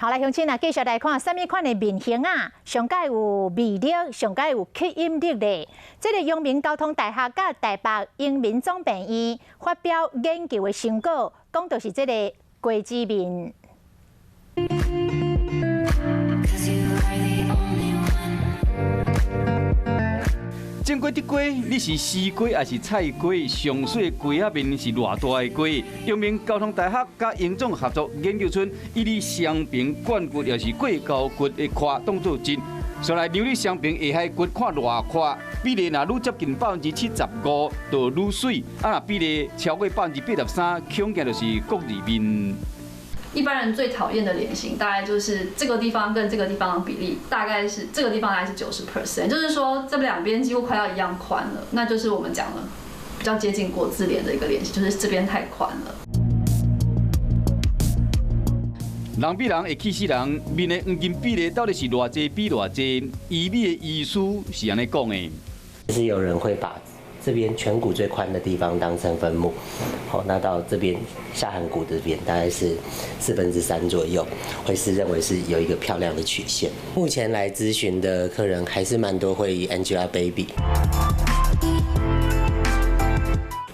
好來，鄉親啊，繼續來看啥物款的面型啊，上蓋有魅力，上蓋有吸引力的。這個陽明交通大學佮台北榮民總病院發表研究的成果，講著是這個瓜子面。 'Cause you are the only one. 種瓜得瓜，你是絲瓜抑是菜瓜？上媠的瓜仔面是偌大的瓜？陽明交通大學佮榮總合作研究出，以你雙爿貫骨抑是過鉤骨的寬當做值，所來量你雙爿下頦骨看偌寬，比例若愈接近75%，就愈媠；啊，若比例超過83%，恐驚就是國字面。一般人最討厭的臉型，大概就是這個地方跟這個地方的比例，大概是這個地方大概是90%，就是說這兩邊幾乎快要一樣寬了，那就是我們講的比較接近國字臉的一個臉型，就是這邊太寬了。人比人會氣死人，面的黃金比例到底是偌濟比偌濟？醫美的醫師是按呢講的。就是有人會把這邊顴骨最寬的地方當成分母，好，那到這邊下頜骨這邊大概是3/4左右，會是認為是有一個漂亮的曲線。目前來諮詢的客人還是蠻多，會以 Angelababy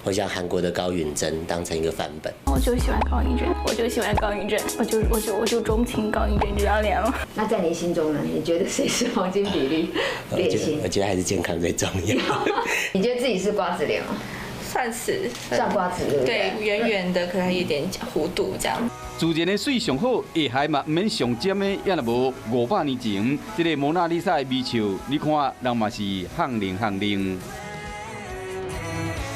或像韓國的高允貞當成一個範本。我就喜歡高允貞，我就喜歡高允貞，我就鍾情高允貞這張臉了。那在你心中呢？你覺得誰是黃金比例臉型？我覺得還是健康最重要。你覺得自己是瓜子臉嗎？算是，算瓜子對不對？對，圓圓的，可能有點弧度這樣。自然的媠上好，下頦嘛毋免上尖的，也若無500年前，這個蒙娜麗莎的微笑，你看人嘛是向靈向靈。